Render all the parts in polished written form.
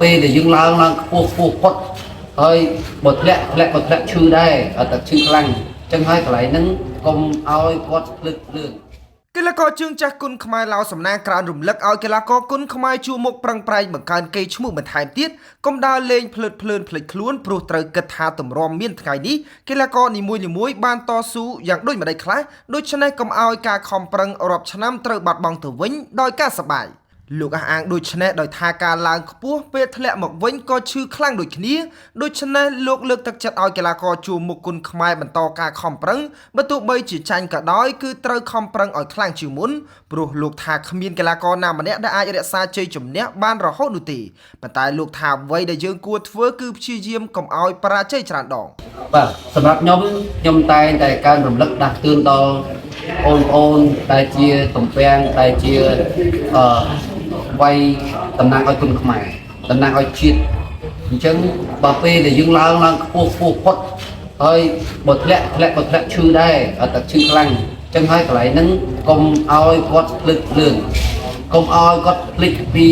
ពេលដែលយើងឡើងឡើងខ្ពស់ខ្ពស់ផុតហើយបើធ្លាក់ធ្លាក់បើធ្លាក់ឈឺដែរអត់តែឈឺខ្លាំងអញ្ចឹងហើយកន្លែងហ្នឹងកុំឲ្យគាត់ភ្លើតភ្លើន កីឡាករជើងចាស់គុនខ្មែរឡាវសំណាងក្រើនរំលឹកឲ្យកីឡាករគុនខ្មែរជួរមុខប្រឹងប្រែងបង្កើនកេរ្តិ៍ឈ្មោះបន្ថែមទៀតកុំដើរលេងភ្លើតភ្លើនភ្លេចខ្លួនព្រោះត្រូវគិតថាទម្រាំមានថ្ងៃនេះកីឡាករនីមួយៗបានតស៊ូយ៉ាងដូចម្តេចខ្លះដូច្នេះកុំឲ្យការខំប្រឹងរាប់ឆ្នាំត្រូវបាត់បង់ទៅវិញដោយការសប្បាយលោកអះអាងដូចនេះដោយថាការឡើងខ្ពស់ពេលធ្លាក់មកវិញក៏ឈឺខ្លាំងដូចគ្នាដូច្នេះលោកលើកទឹកចិត្តឲ្យកីឡាករជួរមុខគុនខ្មែរបន្តការខំប្រឹងបើទោះបីជាចាញ់ក៏ដោយគឺត្រូវខំប្រឹងឲ្យខ្លាំងជាងមុនព្រោះលោកថាគ្មានកីឡាករណាម្នាក់ដែលអាចរក្សាជ័យជំនះបានរហូតនោះទេប៉ុន្តែលោកថាអ្វីដែលយើងគួរធ្វើគឺព្យាយាមកុំឲ្យបរាជ័យច្រើនដង បាទសម្រាប់ខ្ញុំខ្ញុំតែងតែកើនរំលឹកដាស់តឿនដល់អូនអូនដែលជាតំពាំងដែលជាអឺវ័យតំណាងឲ្យគុនខ្មែរតំណាងឲ្យជាតិអញ្ចឹងបើពេលដែលយើងឡើងឡើងខ្ពស់ខ្ពស់ផុតហើយបើធ្លាក់ធ្លាក់បើធ្លាក់ឈឺដែរអត់តែឈឺខ្លាំងអញ្ចឹងហើយកន្លែងហ្នឹងកុំឲ្យគាត់ភ្លេចភ្លើនកុំឲ្យគាត់ភ្លេចពី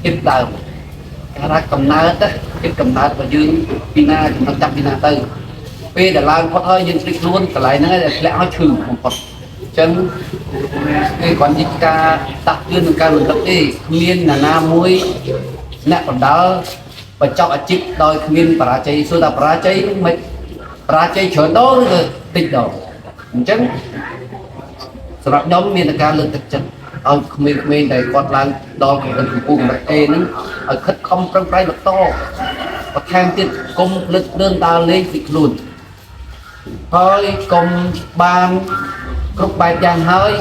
ភាពដើម គេថាកំណើតណាភាពកំណើតរបស់យើងពីណាចំណុចចាប់ពីណាទៅពេលដែលឡើងផុតហើយយើងភ្លេចខ្លួនកន្លែងហ្នឹងឯងដែលធ្លាក់ឲ្យឈឺបំផុតអញ្ចឹងគេគ្រាន់ជាការតាក់ទឿននឹងការរំលឹកទេគ្មានណានាមួយអ្នកបណ្ដើបញ្ចប់អាជីពដោយគ្មានបរាជ័យសួរថាបរាជ័យហ្នឹងមិនបរាជ័យច្រើនដងឬក៏តិចដងអញ្ចឹងសម្រាប់ខ្ញុំមានតែការលើកទឹកចិត្តឲ្យក្មេងៗដែលគាត់ឡើងដល់កម្រិតកំពូលកម្រិត A ហ្នឹងឲ្យខិតខំប្រឹងប្រែងបន្តបន្ថែមទៀតកុំភ្លេចភ្លើនដើរលេងពីខ្លួនហើយកុំបានគ្រប់បែបយ៉ាងហើយ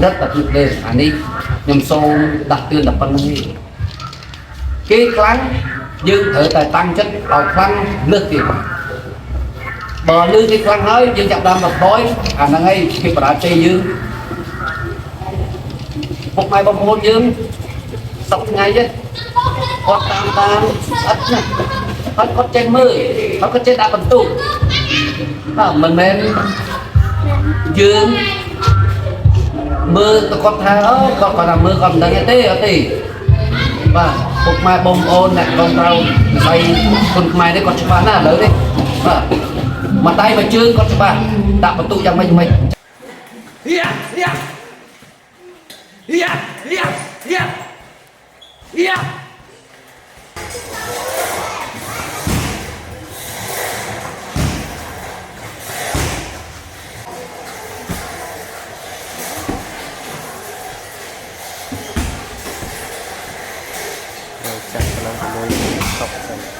រឹតតែភ្លេចភ្លើនអានេះខ្ញុំសូមដាស់តឿនតែប៉ុណ្្នឹងទេគេខ្លាំងយើងត្រូវតែតាំងចិត្តឲ្យខ្លាំងលើសគេបើលឺគេខ្លាំងហើយយើងចាប់ដើមបន្ថយអាហ្នឹងឯងគេបរាជ័យយើងពុកម៉ែបងប្អូនយើងសប្តាហ៍ថ្ងៃទេគាត់តាមតាមស្អិតណាស់ហើយគាត់ចេះមើលហើយគាត់ចេះដាក់បន្ទុកបាទមិនមែនយើងមើលទៅគាត់ថាអូគាត់គាត់ថាមើលគាត់មិនដឹងទេអត់ទេបាទពុកម៉ែបងប្អូនអ្នកកងត្រូវវិស័យគុនខ្មែរនេះគាត់ច្បាស់ណាស់ឥឡូវនេះបាទមួយដៃមួយជើងគាត់ច្បាស់ដាក់បន្ទុកយ៉ាងម៉េចយ៉ាងម៉េច Yeah, yeah, yeah, yeah, yeah, yeah. ត្រូវចាក់កម្លាំងជាមួយឈប់សិន។